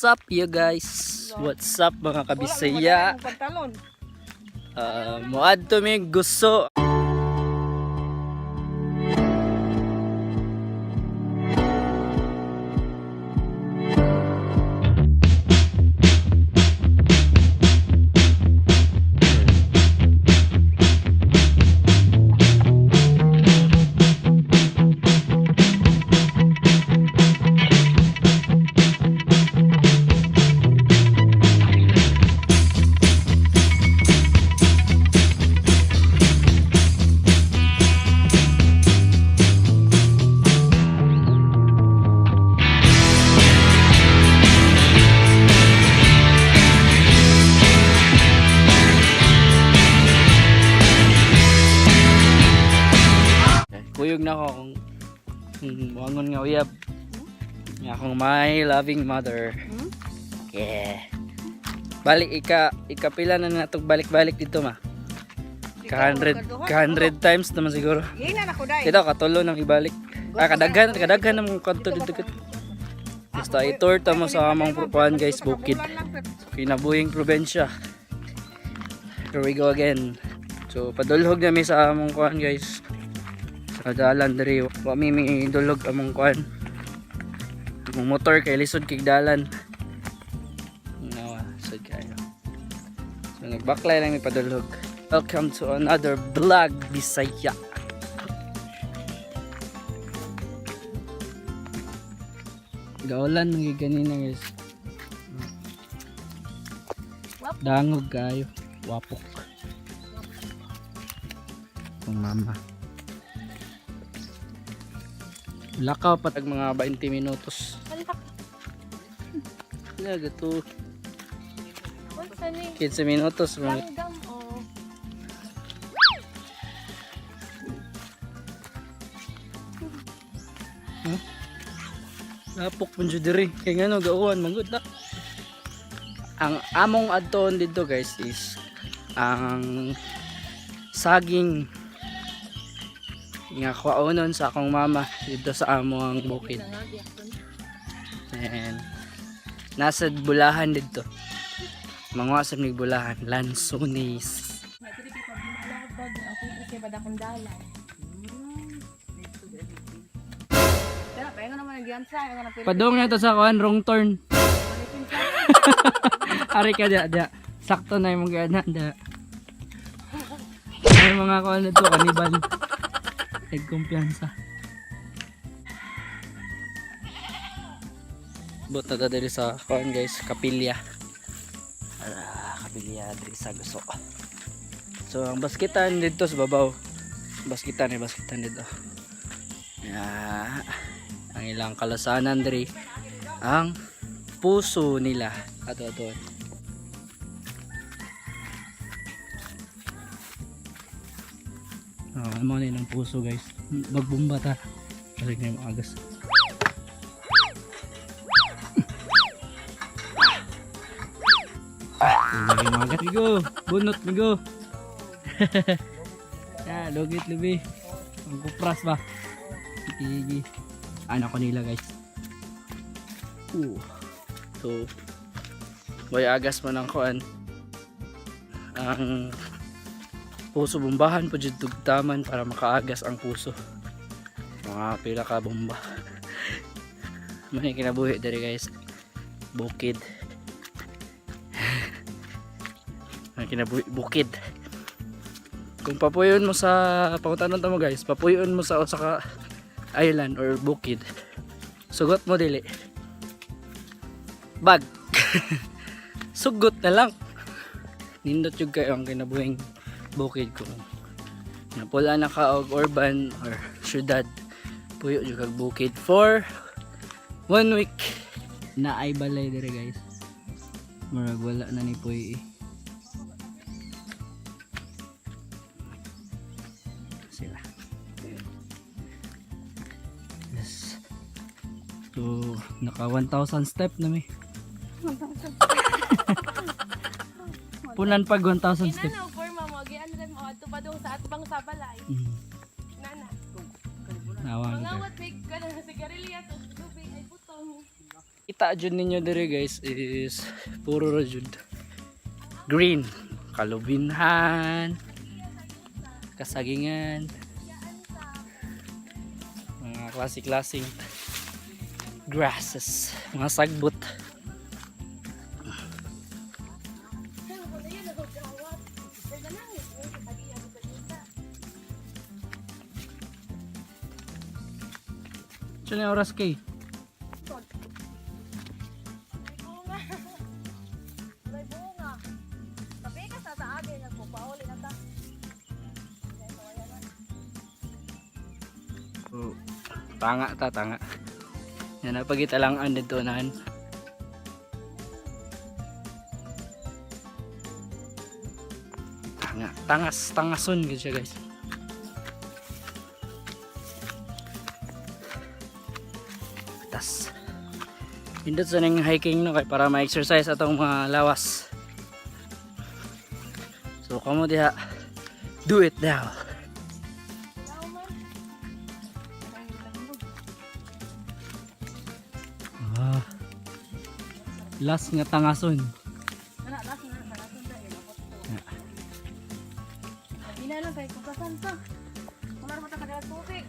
What's up, you guys? What's up, mga kabisaya? Pantalon. Muadto mi gusto. Kuyog na ako kung muangon nga uyab. Nga akong my loving mother. Yeah. Balik ikapila na natog balik-balik dito, ma. Ka 100 times naman siguro. Gina na ko dai. Dito katulo nang ibalik. Ah, kadaghan kadaghan namang kadto dito kit. Basta i-tour ta mo sa among kuan, guys, bukid. So, kinabuhing probensya. Here we go again. So padulhog nami sa among kuan, guys. Sa dalan diri wa mi dulhog among kuan. Among motor kay lisod kay dalan. Nawa, sud kayo. So nagbaklay lang mi padulhog. Welcome to another vlog, Bisaya. Gaulan nang ganina, guys. Dangog kayo. Wapok. Kung mama. Lakaw patag mga 20 minutos. Na gato Unsa ni? 15 minutos mga Langgam o. Napok pun jud diri. Kay ngano gauwan manggod na. Ang among adtoon dito, guys, is ang saging nga kuwaonon sa akong mama dito sa among bukid. And nasa bulahan dito. Manguha sa mig bulahan, lansones. Ako kasi padakong dalan. Kaya kaya nga naman nagyansa, kaya nga na Padong na to sa kuan, wrong turn. Ari ka dia, dia. Sakto na yung mga na, da. Ay mga kuan na to, kanibal. Nagkumpiyansa. Bot na ta diri sa kuan, guys, kapilya. Ah, kapilya diri sa guso. So ang baskitan dito sa babaw. Baskitan eh, baskitan dito. Yeah. Ang ilang kalasanan diri ang puso nila. Ato ato. Oh, ano na ilang puso, guys. Magbumba ta. Kasi na yung agas. Ah, yung agas. Migo, bunot migo. Ya, lugit lubi. Ang kupras ba? Sige. Ano ko nila, guys. So, may agas man ang kuan. Ang puso bumbahan po jud tugtaman para makaagas ang puso. Mga pila ka bomba. May kinabuhi diri, guys. Bukid. May kinabuhi bukid. Kung papuyon mo sa pangutanon ta mo, guys, papuyon mo sa usa ka island or bukid. Sugot mo dili. Bag. Sugot na lang. Nindot yung kayo ang kinabuhing bukid kung napula na ka og urban or syudad, puyo jud kag bukid for one week na ay balay dire, guys. Murag wala na ni puy eh. Sila, yes. So naka 1,000 step na mi. Punan pag 1,000 step. Inana forma mo gi ano mo adto pa dong sa atbang sa balay. Nana. Nawa Mga ka. wat big ka na sigarilyo ug tubig ay butong. Kita jud ninyo diri, guys, is puro ra jud green. Kalubinhan, kasagingan, mga klase-klaseng grasses, mga sagbot. Ano oras kay? May bunga. Tapikas na sa akin, nagpupauli na ta. Oh, tanga ta, tanga. Yan na, pagita lang ang dito nahan. Tanga, tangas, tangason gud siya, guys. Tas. Pindot sa ning hiking, no, kay para ma-exercise atong mga lawas. So kamo diha, do it now. Ah. Last nga tangason. Ana, last na na last na eh. Pila lang kay kugasan ta. Wala ra mata kadala tubig.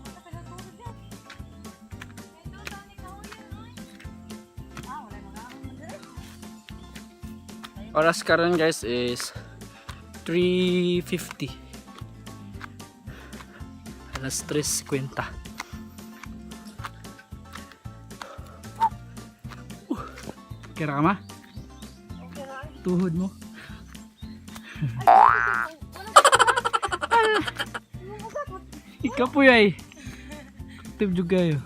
Wala ta kadala tubig yan. Ah, wala na nga man dire. Oras karon, guys, is 3:50. Alas 3:50. Kira ka ma? Tuhod mo. Ikaw po yay. Tip juga kayo.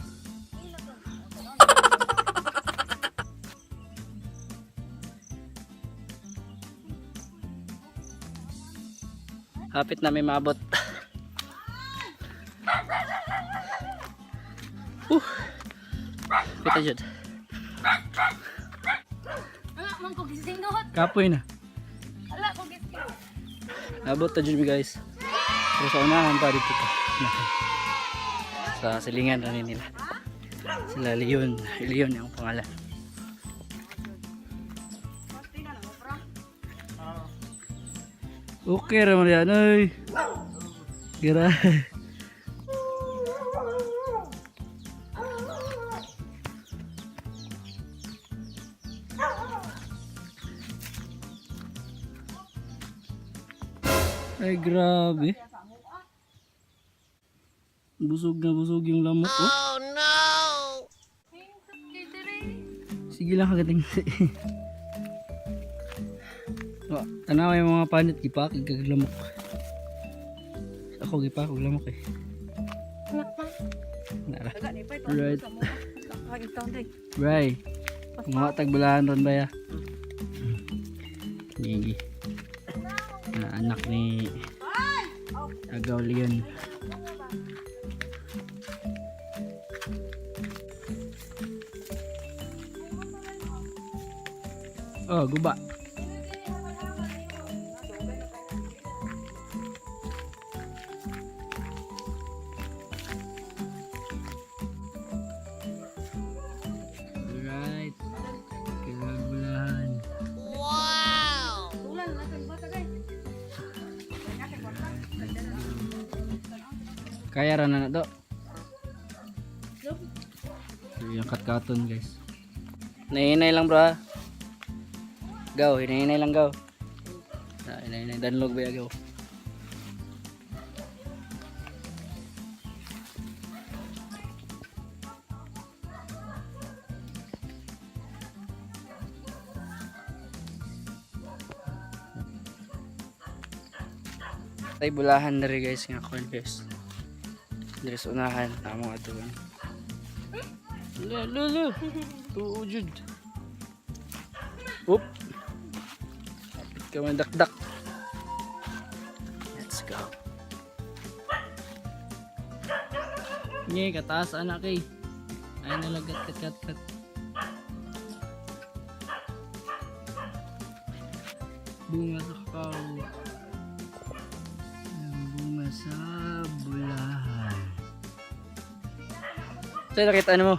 Hapit na may maabot. Kita jud. Ala, man ko gisingot. Kapoy na. Ala, ko gisingot. Abot ta jud mi, guys. Pero sa unahan pa dito pa. Unahan. Sa silingan rin nila. Sila Leon. Leon yung pangalan. Okay ra man yan, oy. Gira. Ay, grabe. Busog na busog yung lamok, oh. Oh no! Sige lang kagating. Wa, tanaw yung mga panit gipak kag lamok. Ako gipak og lamok eh. Wala pa. Nara. Daga ni pa ito. Right. Sa mo. Kakain taon day. Bray. Mga tagbalahan ron ba ya? Gigi. Na anak ni Agaw Leon. Oh, guba. Alright. Kailangan. Tulan na kay bata kay. Kaya ra na na to. Yung katkaton, guys. Nahinay lang, bro, ha. Gaw, hinahinay lang, gaw. Ah, hinahinay danlog ba ya, gaw. Tay bulahan na rin, guys, nga corn, guys. Diri sa unahan, tama ato kan. Lo lo lo. Tuo jud. Oop. Kapit ka man dakdak. Let's go. Nye, kataas anak eh. Ay nalagat kat kat kat. Bunga sa kakao. Ang bunga sa bulahan. Sa'yo nakita ano mo?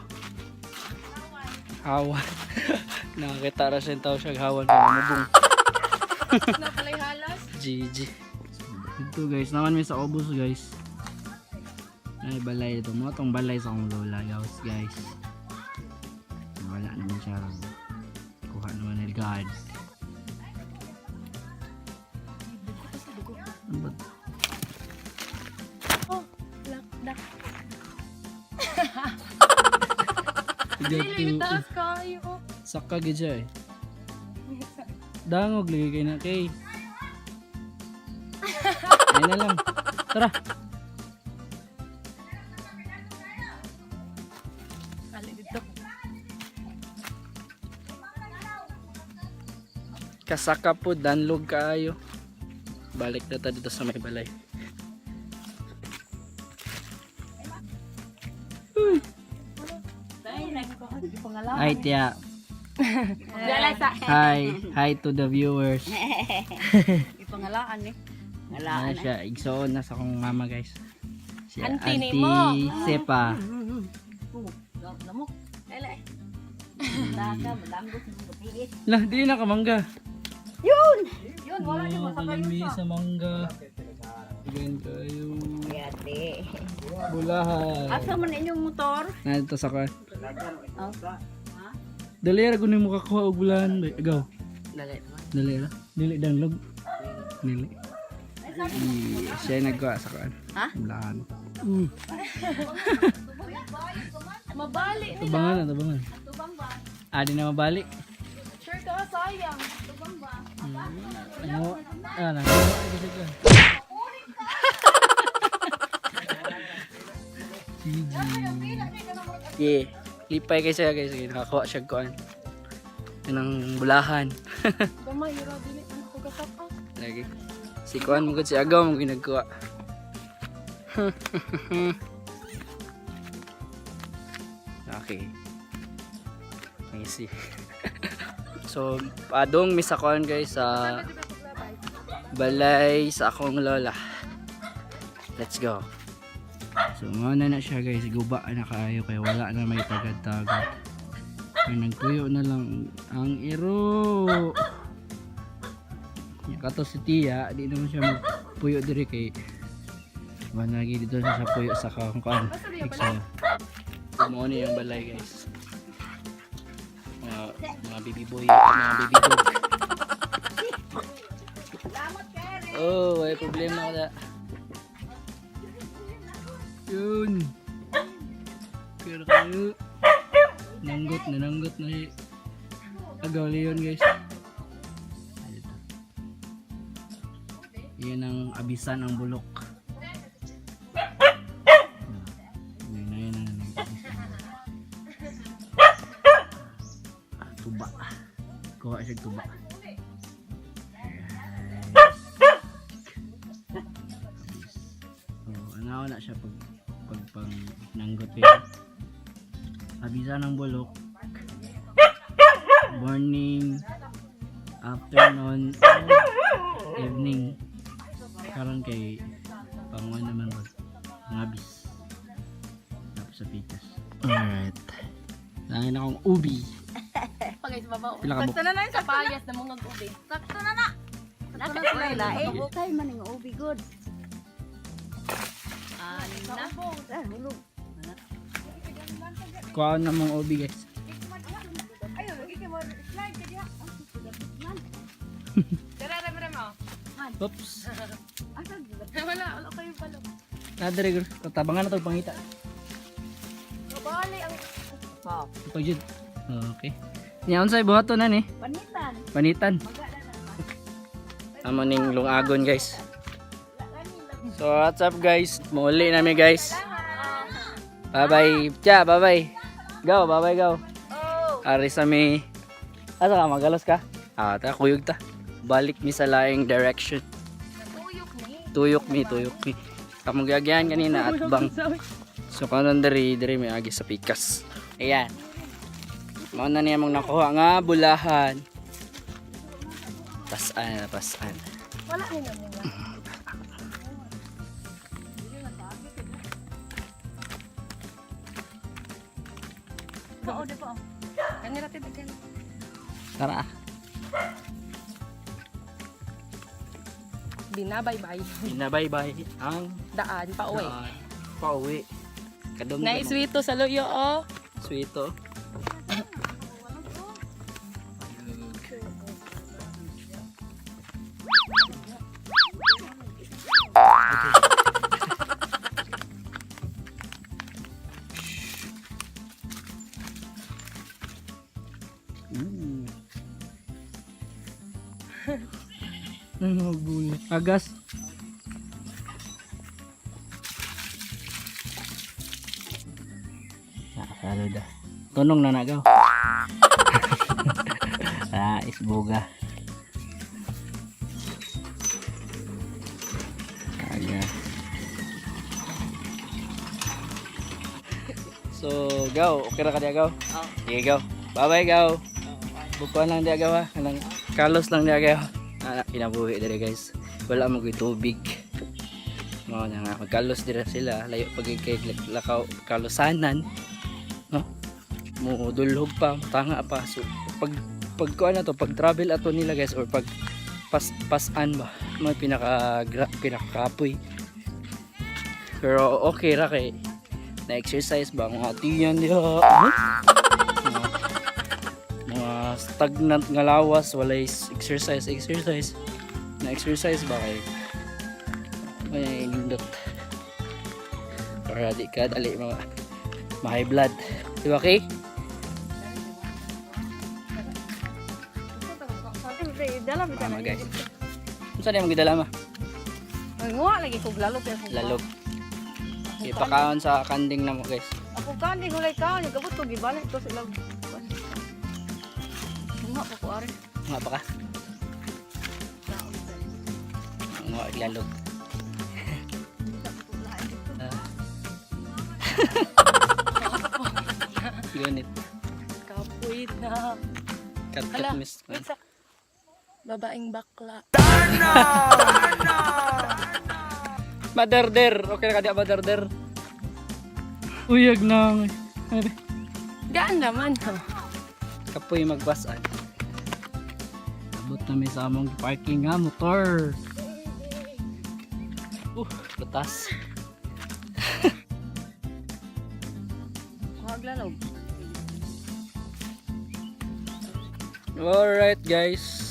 Hawan. Nakakita ra siya yung tao siya hawan. Mubong. Napalay halas. GG. Ito guys, naman may sa obos guys. Ay balay ito. Mga tong balay sa akong lola guys. Guys. Wala naman siya. Kuha naman ni God. Ano ba? Oh, lakdak. Dili Ito, taas kayo. saka gid siya eh. Dangog lagi kay na kay. Ay na lang. Tara. Ali dito. Kasaka po, danlog kaayo. Balik na ta dito sa may balay. Hi, Tia. Dala sa Hi. Hi to the viewers. Ipangalaan eh. Ano siya, igsoon na sa akong mama, guys. Si Auntie ni Auntie mo. Sepa. Lamok. Dala eh. Daga, malanggot ng butiis. Lah, dili na ka mangga. Yun, wala Oh, kalami sa mangga. Again kayo. Yate. Bulahan. Asa man inyong motor? Nandito sa kan. Oh. Dali ra kuno mo kakuha og bulahan bay. Agaw. Dali. Dali ra. Dili danlog. Dili. Iya, siya yung nagkuha sa kan. Ha? Bulahan. Mabali ni. Tabangan na, tabangan. Ah, di na mabali. Sure ka sayang. Ano? Ah, nagawa kasi ka. GG. Yeah. Lipay kay siya guys. Nakakuha siya kuan. Yan ang bulahan. Gamay ra dili man ko kasapa. Lagi. Si kuan mo gud si Agaw mo ginagkuha. Okay. Easy. So, padong mi sa kuan guys sa balay sa akong lola. Let's go. So, mao na na siya guys. Guba na kaayo kay wala na may tagad-tagad. Kaya nagpuyo na lang ang iro. Ya, kato si Tia, di naman siya magpuyo diri kay managi dito siya sa puyo sa kangkuan. So, mao ni yung balay guys. Mga baby boy, mga baby dog. Oh, may problema ko na. Yun. Pero kayo. Nanggot na nanggot na si Agaw Leon guys. Ay, dito. Yan ang abisan ang bulok. Yun na yun ang abisan ang bulok. Ah, tuba. Kuha siya tuba. Yes. So, ano na siya pag pang nanggot eh. Abisan ng bulok. Morning, afternoon, evening. Karon kay panguan naman ron. Ngabis. Tapos sa pitas. Alright. Langin akong ubi. Pa guys babaw. Pila ka Sakto na na sa payas na mga ubi. Sakto na na. Sakto na na. Bukay man ang ubi good. Ah, na. Ah, hulog. Kuha na mong ubi guys. Ayo, lagi kay mo slide ka diha. Tara, tara, tara mo. Oops. Wala, wala kayo palo. Nadere girl. Tabangan na to pangita. Mabali ang Oh, Pag jud. Okay. Nya unsay buhaton na ni? panitan. Panitan. Amo ning lungagon guys. So what's up guys? Mauli nami guys. Bye bye. Cha, bye bye. Go, bye bye go. Ari sa mi. Asa ka magalos ka? Ah, ta kuyog ta. Balik mi sa laing direction. tuyok ni. Tuyok mi, tuyok mi. Kamong gagyan kanina at bang. So kanon diri diri may agi sa pikas. Ayan. Mao na niya mong nakuha nga bulahan. Pasan, pasan. Wala ni na muna. Pa, oh, di pa, oh. Kanira ti daghan. Tara. Binabaybay. Binabaybay ang Daan pa uwi. daan. Pauwi. Kadum Naiswito sa luyo oh. Sweeto. Mm. Ano magbuli? Agas. Nakasalo da. Tunong na nagaw. Ah, isbuga. Aga. So, gaw, okay ra ka diya gaw? Oh. Sige, gaw. Bye-bye, gaw. Bukuan lang diya gaw ha. Kanang kalos lang diya gaw. Ah, kinabuhi diri, guys. Wala mo ko'y tubig. Mao na nga magkalos dira sila, layo pag kay lakaw kalusanan. No? Mo dulhog pa, tanga pa. So pag pag kuan na to, pag travel ato nila, guys, or pag pasan ba, may pinakakapoy. Pero okay ra kay na exercise ba mga tiyan diha. Huh? Mga stagnant nga lawas, walay exercise exercise. Na exercise ba kay may nindot para di ka dali mga ma-high blood, di ba, Kay? Dala bitaw. Tama, guys. Unsa na imong gidala, ma? Nguha lagi kog lalog kay kog. Lalog. Ipakaon sa kanding na mo, guys. Ako kandi gulay ka, gabot ko gibalik ko sila. Nguha pa ko ari. Nga pa ka? Nga lalog. Ah. Ganit. Kapoy na. Cut Hala, cut miss. wait sa babaeng bakla. Maderder. Okay na ka di maderder. Uyag na. Ano ba? Gaan naman ha. Kapoy magbasan. Abot na mi sa among parking nga motor. Batas. Huwag lalog. Alright, guys.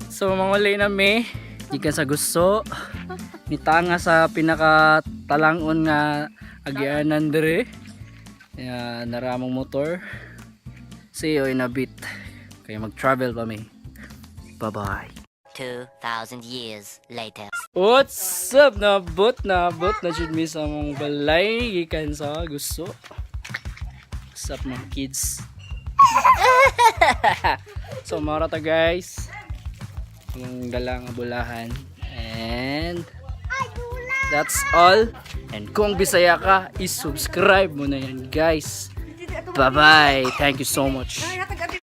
So manguli na mi. Gikan sa gusto. Nitanga sa pinaka talangon nga agianan dire. Ya, naramong motor. See you in a bit. Kaya mag-travel pa mi. Bye-bye. 2,000 years later. What's up? Nabot na jud mi sa among balay gikan sa gusto. What's up, mga kids? So mara ta, guys. Among dala nga bulahan and that's all. And kung Bisaya ka, i-subscribe mo na yan, guys. Bye-bye. Thank you so much. Ay, hatag.